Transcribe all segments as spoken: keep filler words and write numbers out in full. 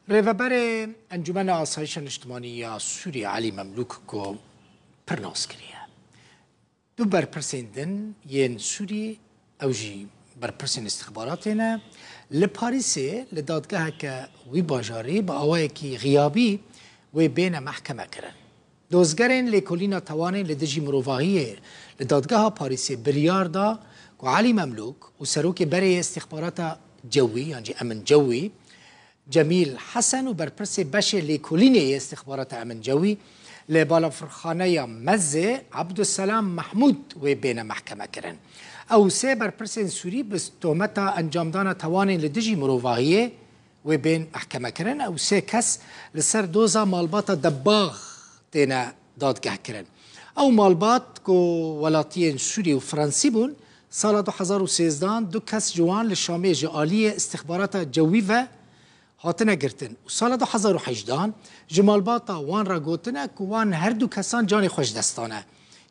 Rêveberê Encûmena Asayişa Niştimanî ya Sûriyê Elî Memlûk ku pir nas kiriye. Du berpirsên din yên Sûrî, ew jî berpirsên îstixbaratê ne, li Parîsê li dadgeheke wî bajarî bi awayekî xiyabî wê bêne mehkeme kirin. Dozgerên lêkolîna tawanên li dijî mirovahiyê li dadgeha Parîsê biryar da ku Elî Memlûk û serokê berê yê îstixbarata cewî, yan jî emin cewî, Cemîl Hesen û berpirsê beşê lêkolînê yê îstixbarata emin cewî li balafirxaneya Mezê Ebduselam Mehmûd wê bêne mehkeme kirin. Ew sê berpirsên Sûrî bi tometa encamdana tawanên li dijî mirovahiyê wê bên mehkeme kirin. Ew sê kes li ser doza malbata Debax têne dadgeh kirin. Ew malbat ku welatiyên Sûrî û Fransî bûn, sala du hezar û sêzdehan du kes ji wan li Şamê ji aliyê îstixbarata cewî ve hatine girtin û sala du hezar û hejdehan ji malbata wan re gotine ku wan her du kesan canê xwe ji dest dane.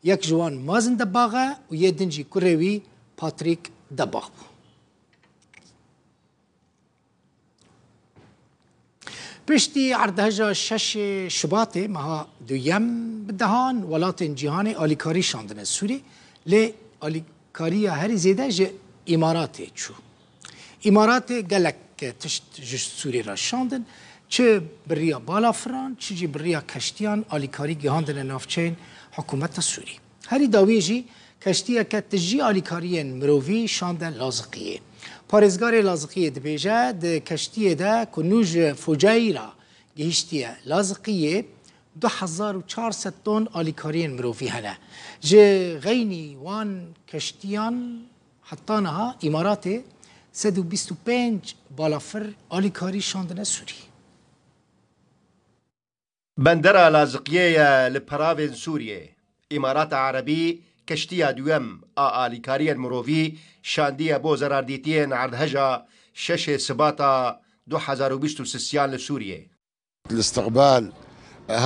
Yek ji wan Mazin Debax e û yê din jî kurê wî Patrick Debax bû. Piştî erdheja şeşê Şubatê meha duyem bi dehan welatên cîhanê alîkarî şandine Sûrî, lê alîkariya herî zêde ji Îmaratê çû. Îmaratê gelek tişt ji Sûrî re şandin, çi bi riya balafiran, çi jî bi riya keştiyan alîkarî gihandine navçeyên hikûmeta Sûrî. Herî dawî jî keştiyeke tijî alîkariyên mirovî şande Laziqiyê. Parêzgarê Laziqiyê dibêje, di keştiyê de ku nû ji Fuceyra gihiştiye Laziqiyê, du hezar û çar sed ton alîkariyên mirovî hene. Ji xeynî wan keştiyan heta niha Îmaratê sed û bîst û pênc balafir alîkarî şandine Sûrî. Bendera Laziqiyê ye li peravên Sûriyê. Îmarata Erebî keştiya duyem a alîkariyên mirovî şandiye bo zerardîtiyên erdheja şeşê Sibata du hezar û bîst û sisiyan li Sûriyê. الاستقبال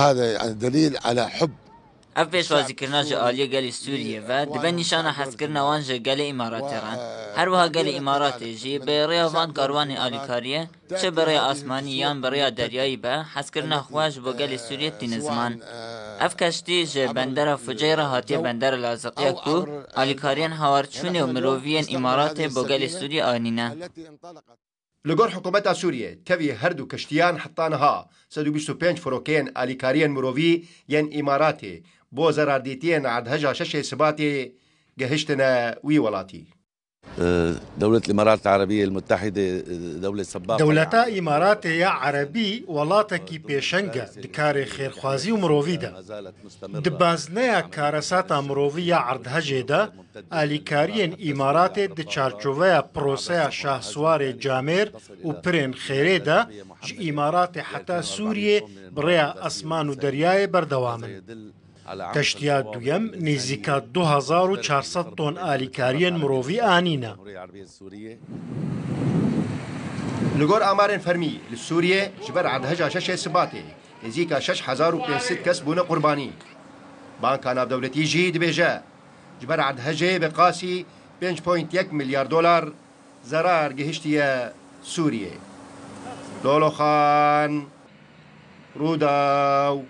هذا يعني دليل على حب Ev pêşwazîkirina ji aliyê gelê Sûriyê ve dibe nîşana hezkirina wan ji gelê Îmaratê re. Her wiha gelê Îmaratê jî bi rêya van karwanê alîkariyê, çi bi rêya asmanî yan bi rêya deryayî be, hezkirina xwe ji bo gelê Sûriyê tîne ziman. Ev keştî ji bendera Fuceyra hatiye bendera Laziqiyê ku alîkariyên hawarçûnê û miroviyên Îmaratê bo gelê Sûriyê anîne. Li gor hikûmeta Sûriyê, tevî her du keştiyan heta niha sed û bîst û pênc firokeyên alîkariyên mirovî yên Îmaratê bo zerardîtiyên erdheja şeşê Sibatê gihiştine wî welatî. دولة الإمارات العربية المتحدة دولة سباقة Dewleta Îmaratê ya Erebî welatekî pêşeng e di karê xêrxwazî û mirovî de. Di bazneya karesata mirovî ya erdhejê de, alîkariyên Îmaratê di çarçoveya proseya Şahswarê Camêr û Pirên Xêrê de ji Îmaratê heta Sûriyê bi rêya esman û deryayê berdewam in. Keştiya duyem nêzîka du hezar û çar sed ton alîkariyên mirovî anîne. Li gor amarên fermî, li Sûriyê ji ber erdheja şeşê Sibatê nêzîka şeş hezar û pênc sed kes bûne qurbanî. Banka Navdewletî jî dibêje, ji ber erdhejê bi qasî pênc point yek milyar dolar zerar gihiştiye Sûriyê. Lolo Xan, Rûdaw.